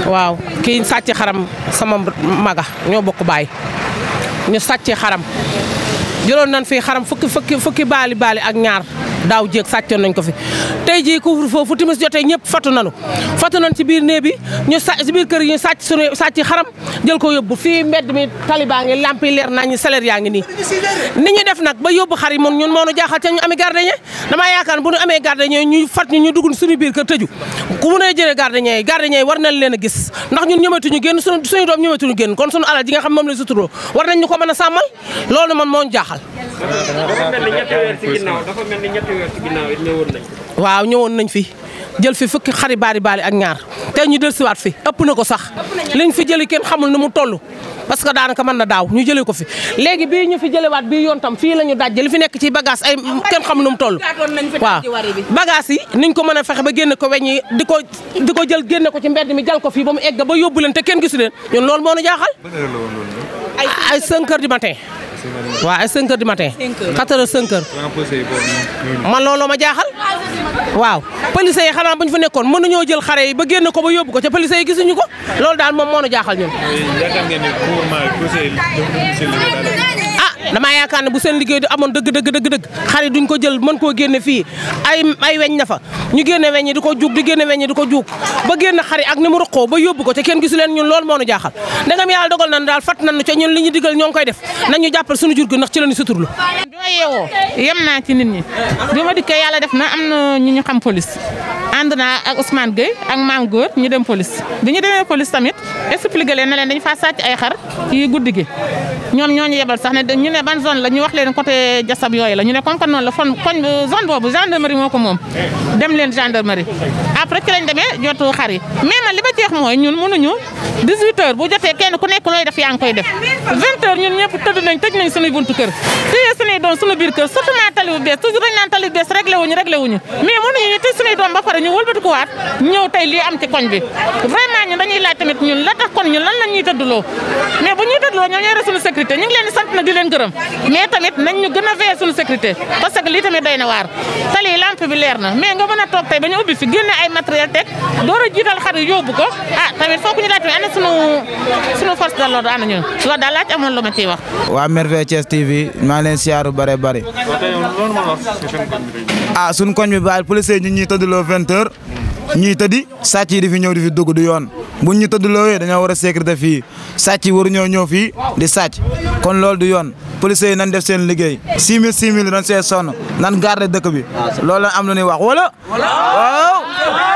waaw kii sàcc xaram sama maga ñoo bokk baay ñu sàcc xaram jëloon nañ fi xaram fukki baali ak ñaar daaw jéeg sàccoon nañ ko fi tey jii couvre-feu fu timis jotee ñëpp fatu nañu ci biir néeg bi ñu ci biir kër yi ñu sàcc xaram jël ko yóbbu fii mbedd mi talibaa ngi lamp yi leer nañu salaire yaa ngi nii ni ñu def nag ba yóbbu xar yi moom ñun moo nu jaaxal ca ñu amee gardien damaa yaakaar bu ñu amee gardien ñu fat ñu dugg suñu biir kër tëju ku mun a jëlee gardien yi war nañ leen a gis ndax ñun ñëmatuñu génn suñu doom ñëmatuñu génn kon suñu alal ji nga xam moom la suturoo war nañ ñu ko mën a sàmmal loolu man moo ñu jaaxal waaw ñëwoon nañ fi jël fi fukki xari baali ak ñaar te ñu dellusiwaat fi ëpp na ko sax liñ fi jëli kenn xamul nu mu toll parce que daanaka mën na daaw ñu jëlee ko fi léegi bii ñu fi jëlewaat bii yoon tam fii la ñu dajje li fi nekk ci bagage ay kenn xamul nu mu toll waaw bagage yi niñ ko mën a fexe ba génne ko weñ yi di ko jël génne ko ci mbedd mi jal ko fii ba mu egg ba yóbbu leen te kenn gisu leen ñun loolu moo nu jaaxal ay 5 heures du matin waaw ay 5 heures du matin 4 heures 5 heures man looloo ma jaaxal waaw police yi xanaa buñ fa nekkoon mënuñoo jël xare yi ba génn ko ba yóbbu ko ca police yi gisuñu ko loolu daal moom moo nu jaaxal ñun damaa yaakaar ne bu seen liggéey di amoon dëgg xar yi duñ ko jël mën koo génne fii ay weñ na fa ñu génne weñ yi di ko juug di génne weñ yi di ko juug ba génn xar yi ak ni mu ruqoo ba yóbbu ko te kenn gisu leen ñun loolu moo nu jaaxal ndegam yàlla dogal nañ daal fat nañ ca ñun li ñu digal ñoo ngi koy def nañu jàppal suñu jur gi ndax ci la ñu suturlu bi ma yeewoo yem naa ci nit ñi bi ma dikkee yàlla def na am na ñu xam police ànd naa ak Ousmane Gueye ak Maam Góor ñu dem police bi ñu demee police tamit expliqué leen na leen dañu faa sàcc ay xar ci guddi gi ñoom ñoo ñu yebal sax ne ñu ne ban zone la ñu wax leen côté jasab yooyu la ñu ne comme que noonu la koñ zone boobu gendarmerie moo ko moom dem leen gendarmerie après ci lañ demee jotu xar yi mais man li ma jeex mooy ñun mënuñu 18h bu jotee kenn ku nekk looy def yaa ngi koy def 20h ñun ñëpp tëj nañ suñuy buntu kër téye suñuy doom suñu biir kër surtout maa tali bu bees toujours dañ naan tali bu bees réglé wuñu mais mënuñu ñu tëj suñuy doom ba pare ñu wëlbatikuwaat ñëw tey lii am ci koñ bi vraiment ñun dañuy laaj tamit ñun la tax kon ñun lan lañ ñuy tëddloo mais bu ñuy tëddloo ñoom ñooy suñu sécurité ñu ngi leen di sant nag di leen gërëm mais tamit nañ ñu gën a veiller suñu sécurité parce que lii tamit doy na waar tali yi lampe bi leer na mais nga mën a toog tey ba ñu ubbi fi génne ay matériel teg door a jiital xar yi yóbbu ko tamit foofu ñu laaj tamit ana suñu force de l'ordre ana ñu loolu daal laaj amoon lu ma ciy wax. waa Merveille Thiès TV maa leen siyaaru bare suñu koñ bi baal police yi ñu ñuy tëddloo 20h ñuy tëddi sàcc yi di fi ñëw di fi dugg du yoon buñ ñu tëddloo dañoo war a sécurité fii sàcc yi waruñoo ñëw fii di sàcc kon loolu du yoon police yi nañ def seen liggéey 6000 dañ see sonn nan garder dëkk bi loolu la am lu ñuy wax wala waaw